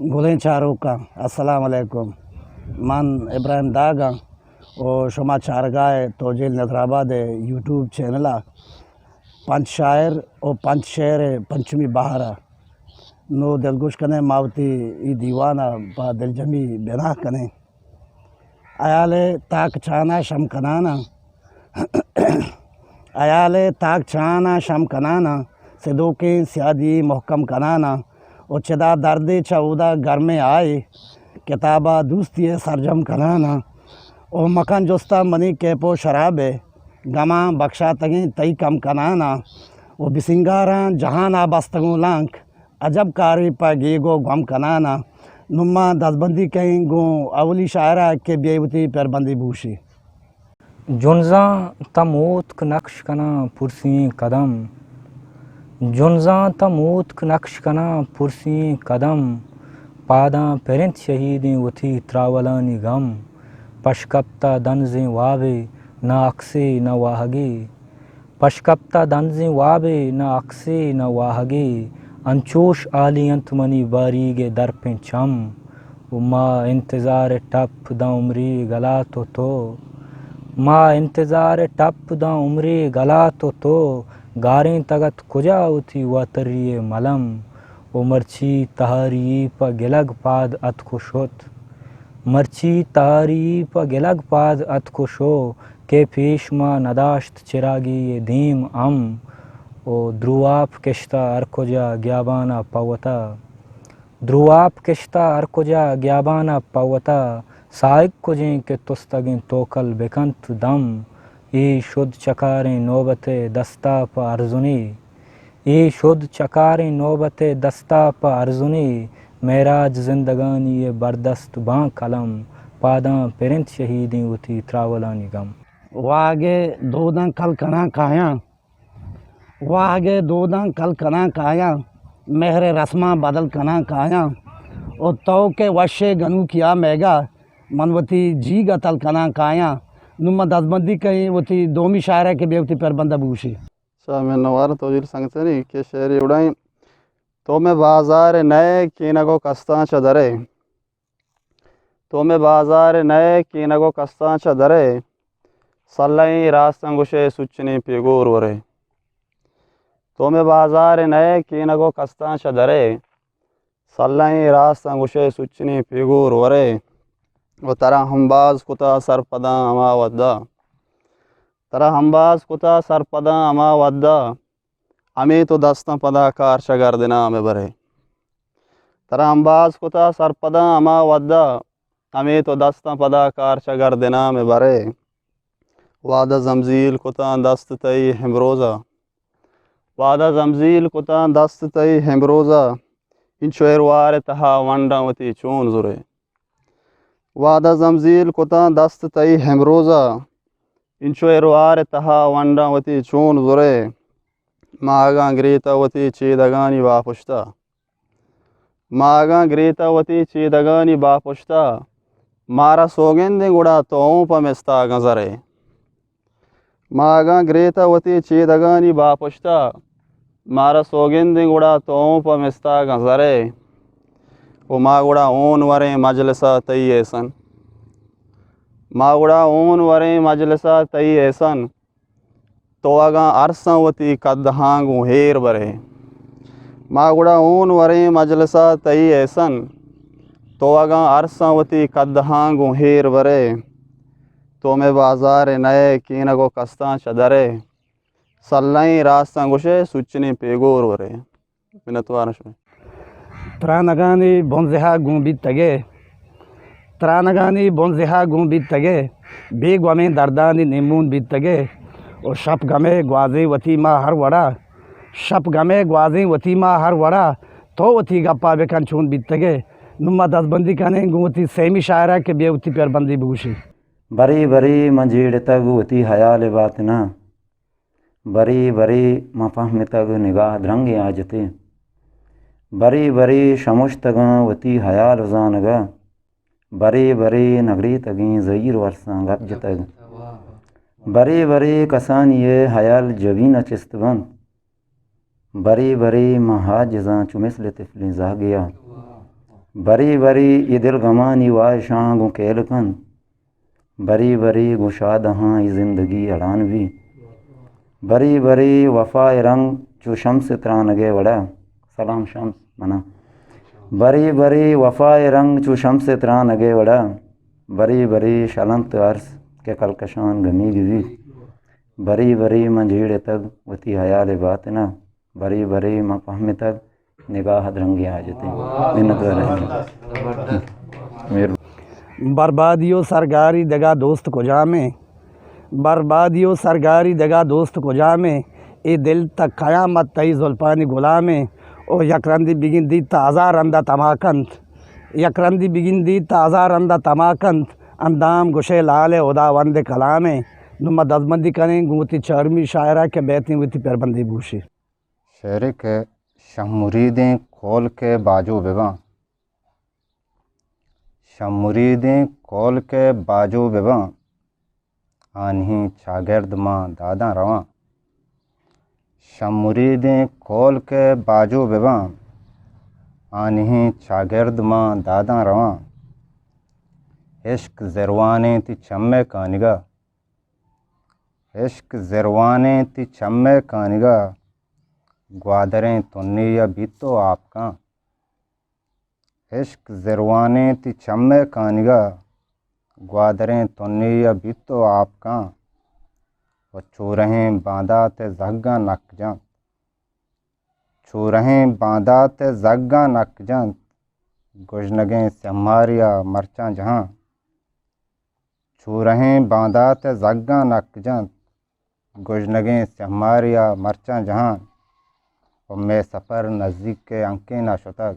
گلیں چاروکاں، السلام علیکم۔ من ابراہیم داگ آں و شما چارگا ئے توجیل نظر آباد ءِ یوٹیوب چینل ءَ پنچ شاعر و پنچ شعر ءِ پنچمی بہر ءَ۔ نوں دلگوش کنیں، ما وتی اے دیوان ءَ پہ دلجمی بناہ کنیں۔ ہیال ءِ تاک چاناں شم کناناں، ہیال ءِ تاک چاناں شم کناناں، سدوکیں سیادی مہکم کناناں، و چدا دردے چہ اودا گرمیں آئے، کتابا دوستی ءِ سرجم کناناں، و مکن جستا منی کیپ و شراب ءِ، گماں بکشاتگیں تئی کم کناناں، و بسنگاراں جہانا بستگوں لانک، عجب کارے پہ گیگ و گم کناناں۔ نوں ما دزبندی کئیں گوں اولی شاعرا کہ بیئے وتی پربندی بگوشی۔ جنزاں تہ موتک نکش کناں پرسییں قدم، جنزاں تہ موتک نکش کناں پرسییں قدم، پاداں پرنت شہیدیں وتی تراولانی گم، پشکپتہ دنزیں وابے نہ عکسے نہ واہگے، پشکپتہ دنزیں وابے نہ عکسے نہ واہگے، انچوش آلی انت منی باریگ ءِ درپیں چم۔ و ما انتظار ءِ ٹپ داں عمری گلات و تو، ما انتظار ءِ ٹپ داں عمری گلات و تو، گارینتگ ات کجا وتی واتری ءِ ملم۔ و مرچی تہاری پہ گلگ پاد اتک و شت، مرچی تہاری پہ گلگ پاد اتک و شو، کہ پیش ما نداشت چراگے ءِ دیم ہم، و درواپ کشتہ ہر کجا گیابانا پہ وتا، درواپ کشتہ ہر کجا گیابانا پہ وتا، ساہگ کجیں کہ تستگیں توکل بکنت دم۔ اے شد چکاریں نوبت ءِ دستا پہ ارزنے، اے شد چکاریں نوبت ءِ دستا پہ ارزنے، معراج زندگانی ءِ بردست باں قلم، پاداں پرنت شہیدیں وتی تراولانی گم۔ واہگ ءِ دوداں کل کناں کایاں، واہگ ءِ دوداں کل کناں کایاں، مہر ءِ رسماں بدل کناں کایاں، و تو کہ وشے گنوکیا میگا، من وتی جیگ ءَ تل کناں کایاں۔ نوں ما دزبندی کئیں وتی دومی شاعرا کہ بیئے وتی پربندا بگوشی۔ شاہ منوار توجیل سنگتانی کہ شعرے اڑائیں۔ تو مئے بازار نئے کینگ و کستاں چہ درے، تو مئے بازار نئے کینگ و کستاں چہ درے، سلہیں راستاں گوشے سچنیں پیگور ورے۔ تو مئے بازار نئے کینگ و کستاں چہ درے، سلہیں راستاں گوشے سچنیں پیگور ورے۔ و ترا ہمباز کتا سرپداں ہما وھدا، ترا ہمباز کتا سرپداں ہما وھدا، ہمے تو دستاں پدا کار چہ گردناں مہ برے۔ ترا ہمباز کتا سرپداں ہما وھدا، ہمے تو دستاں پدا کار چہ گردناں مہ برے۔ وہدہ زمزیل کتاں دست تئی ہمروزا، وہدہ زمزیل کتاں دست تئی ہمروزا، انچو ایروار تہا ونڈاں وتی چون زرے۔ وہدہ زمزیل کتاں دست تئی ہمروزا، انچو ایروار تہا ونڈاں وتی چون زرے۔ ما اگاں گریتہ وتی چیدگانی باپشتا، ما اگاں گریتہ وتی چیدگانی باپشتا، مارا سوگندیں گڑا تو اوں پہ مستاگاں زرے۔ ما اگاں گریتہ وتی چیدگانی باپشتا، مارا سوگندیں گڑا تو اوں پہ مستاگاں زرے۔ و ما گڑا اون وریں مجلسا تئی احسن، ما گڑا اون وریں مجلسا تئی احسن، تو اگاں ارساں وتی قدہاں گوں ہیر برے۔ ما گڑا اون وریں مجلسا تئی احسن، تو اگاں ارساں وتی قدہاں گوں ہیر برے۔ تو مئے بازار نئے کینگ و کستاں چہ درے، سلہیں راستاں گوشے سچنیں پیگور ورے۔ منتواراں شمئے۔ ترانگانی بنزہا گون بیتگے، ترانگانی بنزہا گون بیتگے، بے گومیں دردانی نیمون بیتگے۔ و شپ گمے گوازیں وتی ما ہر وڑا، شپ گمے گوازیں وتی ما ہر وڑا، تو وتی گپا بکن چون بیتگے۔ نوں ما دزبندی کنیں گوں وتی سیمی شاعرا کہ بیئے وتی پربندی بگوشی۔ برے برے من جیڑتگ وتی ہیال باتنا، برے برے من پہمتگ نگاہ درنگیں حاجتے۔ برے برے شمشتگاں وتی ہیال و زانگا، برے برے نگریتگیں زہیر و ارساں گپ جتگ۔ برے برے کسانی ء ہیال جبین ء چست بنت۔ برے برے من حاجزاں چو مثل طفلیں زہگے ء۔ بری بری اے دل گمانی واہشاں گوں کیل کنت، بری بری گوں شادہاں اے زندگی اڑان بی۔ بری بری وفا ءِ رنگ چو شمس ءِ ترانگ ءِ وڑا۔ سلام شمس منا۔ بری بری وفا ءِ رنگ چو شمس ءِ ترانگ ءِ وڑا۔ بری بری شلنت ارس کہ کلکشان گمیگ بیت۔ بری بری من جیڑتگ وتی حیال ءِ باتنا۔ بری بری من پہمتگ نگاہ ءَ درنگیں حاجتے۔ منت وار۔ بربادی و سرگاری دگہ دوست کجامیں؟ بربادی و سرگاری دگہ دوست کجامیں؟ اے دل تا قیامت تئی زلپانی غلامیں۔ او یک رندی بگندیت تا ہزار رندا تما کنت۔ یک رندی بگندیت تا ہزار رندا تما کنت۔ اندام گشے لال ہداوند کلامیں۔ نوں ما دزبندی کنیں گوں وتی چارمی شاعرا کہ بیتیں وتی پربندی بوشی۔ شعرے کہ شہ مریدیں کولک ءِ باجو بباں۔ شہ مریدیں کولک ءِ باجو بباں، آنہی چاگرد ماں داداں رواں۔ شہ مریدیں کولک ءِ باجو بباں، آنہی چاگرد ماں داداں رواں۔ عشق زروانیں تی چم ءِ کانگا، عشق زروانیں تی چم ءِ کانگا، گوادریں تنی ءَ بیت و آپ کاں۔ عشق زروانیں تی چم ءِ کانگا، گوادریں تنی ءَ بیت و آپ کاں۔ و چورہیں باندات ءِ زہگاں نک جنت۔ چورہیں باندات ءِ زہگاں نک جنت، گژنگیں سیماری ءَ مرچاں جہاں۔ چورہیں باندات ءِ زہگاں نک جنت، گژنگیں سیماری ءَ مرچاں جہاں۔ و مئے سپر نزیک ءِ ہنکین ءَ شتگ۔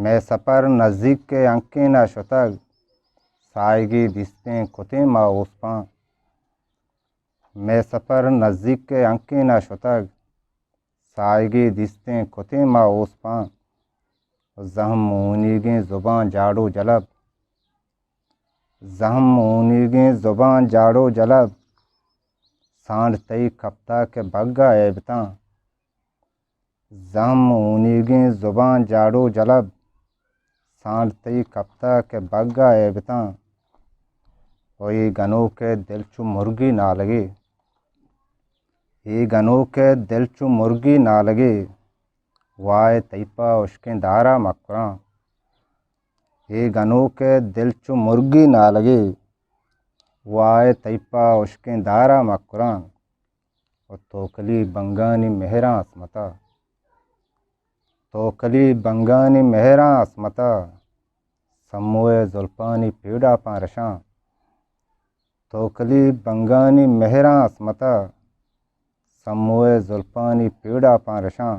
مئے سپر نزیک ءِ ہنکین ءَ شتگ، ساہگے دیستیں کتیں ما اوسپاں۔ مئے سپر نزیک ءِ ہنکین ءَ شتگ، ساہگے دیستیں کتیں ما اوسپاں۔ و زہم ہونیگیں زباں جاڑو جلب، زہم ہونیگیں زباں جاڑو جلب، سانڈ تئی کپتا کہ بگا ایبتاں۔ زہم ہونیگیں زباں جاڑو جلب، سانڈ تئی کپتا کہ بگا ایبتاں۔ و اے گنوک ءِ دل چو مرگی نالگے، اے گنوک ءِ دل چو مرگی نالگے، وائے تئی پہ ہشکیں دارا مکراں۔ اے گنوک ءِ دل چو مرگی نالگے، وائے تئی پہ ہشکیں دارا مکراں۔ و توکلی بنگانی مہراں عصمتا، توکلی بنگانی مہراں عصمتا، سمو ءِ زلپانی پیڑاپاں رشاں۔ توکلی بنگانی مہراں عصمتا، سمو ءِ زلپانی پیڑاپاں رشاں۔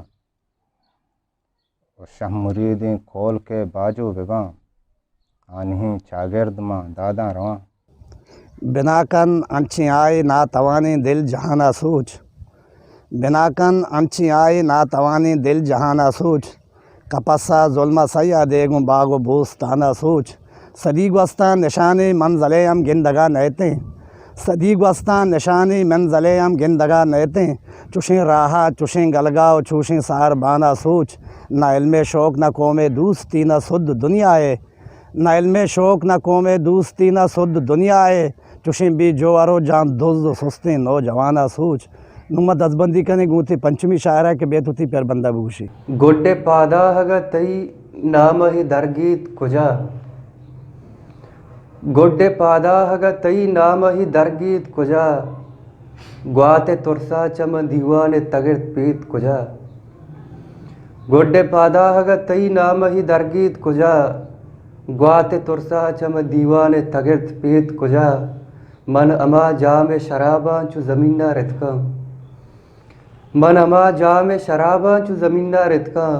و شہ مریدیں کولک ءِ باجو بباں، آنہی چاگرد ماں داداں رواں۔ بنا کن انچیں آئے ناتوانیں دل جہانا سوچ، بنا کن انچیں آئے ناتوانیں دل جہانا سوچ، کپسا ظلم ءَ سیادے گوں باغ و بوستانا سوچ۔ صدی گوستاں نشانیں منزلے ہم گندگا نئیتیں، صدی گوستاں نشانیں منزلے ہم گندگا نئیتیں۔ چوشیں راہا، چوشیں گلگا و چوشیں ساربانا سوچ۔ نہ علمے شوق، نہ قومے دوستی، نہ سد دنیائے۔ نہ علمے شوق، نہ قومے دوستی، نہ سد دنیائے۔ چوشیں بے جوہر و جان دز و سستیں نوجوانا سوچ۔ نوں ما دزبندی کنیں گوں وتی پنچمی شاعرا کہ بیت وتی پربندا بگوشی۔ گڈ ءِ پاداہگ ءَ تئی نام ءِ درگیت کجا؟ گڈ ءِ پاداہگ ءَ تئی نام ءِ درگیت کجا؟ گوات ءِ ترسا چہ من دیوان ءِ تگرد پیت کجا؟ گڈ ءِ پاداہگ ءَ تئی نام ءِ درگیت کجا؟ گوات ءِ ترسا چہ من دیوان ءِ تگرد پیت کجا؟ من ہما جام ءِ شراباں چو زمین ءَ رتکاں۔ من ہما جام ءِ شراباں چو زمین ءَ رتکاں،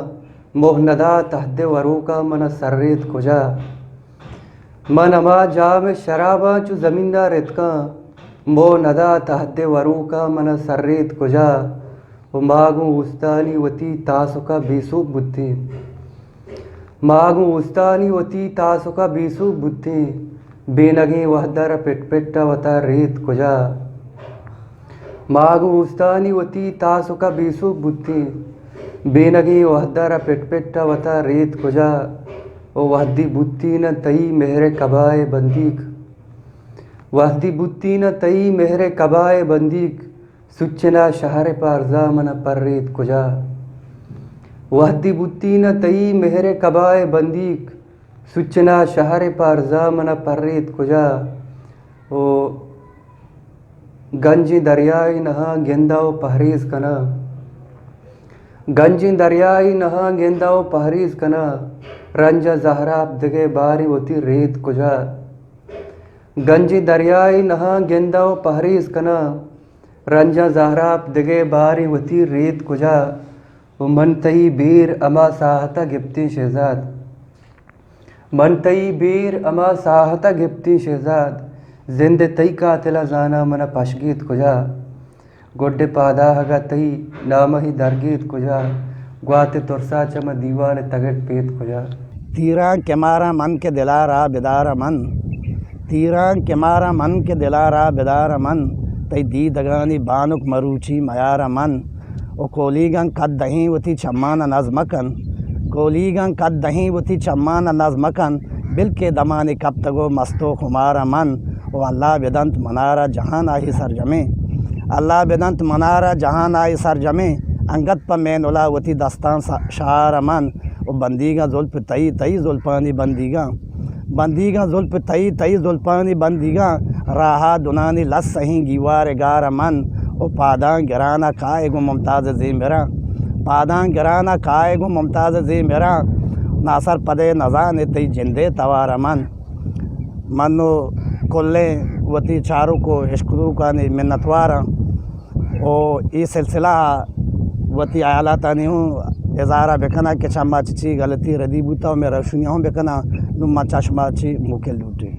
موہ ندات عہد ءِ وروکاں من ءَ سریت کجا؟ من ہما جام ءِ شراباں چو زمین ءَ رتکاں، موہ ندات عہد ءِ وروکاں من ءَ سریت کجا؟ و ما گوں اوستانی وتی تاسک ءَ بے سوب بوتیں۔ ما گوں اوستانی وتی تاسک ءَ بے سوب بوتیں، بینگیں وہد ءَ را پٹ پٹ ءَ وتا ریت کجا؟ ما گوں اوستانی وتی تاسک ءَ بے سوب بوتیں، بینگیں وھد ءَ را پٹ پٹ ءَ وتا ریت کجا؟ او وھدی بوتی نہ تئی مہر ءِ کبا ءِ بندیگ۔ وھدی بوتی نہ تئی مہر ءِ کبا ءِ بندیگ، سوچنا شہر ءِ پارزا من ءَ پریت کجا؟ وھدی بوتی نہ تئی مہر ءِ کبا ءِ بندیگ، سوچنا شہر ءِ پارزا من ءَ پریت کجا؟ او گنجیں دریائے نہاں گنداں و پہریز کناں۔ گنجیں دریائے نہاں گنداں و پہریز کناں۔ رنج ءَ زہراپ دگہ باریں وتی ریت کجا؟ گنجیں دریائے نہاں گنداں و پہریز کناں۔ رنج ءَ زہراپ دگہ باریں وتی ریت کجا؟ و من تئی بیر ہما ساہت ءَ گپتیں شہزاد۔ من تئی بیر ہما ساہت ءَ گپتیں شہزاد۔ زند ءِ تئی قاتل ءَ زاناں من ءَ پشگیت کجا؟ گڈ ءِ پاداہگ ءَ تئی نامہی درگیت کجا؟ گوات ءِ ترسا چہ من دیوان ءِ تگٹ پیت کجا؟ تیراں کہ ماراں من کہ دل ءَ را بداراں من۔ تیراں کہ ماراں من کہ دل ءَ را بداراں من۔ تئی دیدگانی بانک مروچی میاراں من۔ و کولیگاں کد دہیں وتی چمان ءَ نز مکن۔ کولیگاں کد دہیں وتی چمان ءَ نز مکن۔ بلکہ دمانی کپتگ و مست و خمار ءَ من۔ و اللہ بدنت منارا جہان آئی سرجمیں۔ اللہ بدنت منارا جہان آئی سرجمیں۔ انگت پہ مین اللہ وتی دستاں س-، شار ءَ من۔ و بندیگاں زلپ تئی، تئی زلپانی بندیگاں۔ بندیگاں زلپ تئی، تئی زلپانی بندیگاں۔ راہ ءَ دنانی لس سہیں گیوار ءِ گار ءَ من۔ و پاداں گران ءَ کائے گوں ممتاز ءِ زیمراں۔ پاداں گران ءَ کائے گوں ممتاز ءِ زیمراں۔ ناسر پدے نزانے تئی جند ءِ توار ءَ من۔ من و کلیں وتی چاروک و اشکدوکانی منتواراں۔ و اے سلسلہ ءَ وتی حیالاتانی ہوں اظہار ءَ بکناں کہ چہ ما چہ چی غلطی ردی بوتا و مئے روشنی ہوں بکناں۔ نوں ما چہ شما چی موکل لوٹیں۔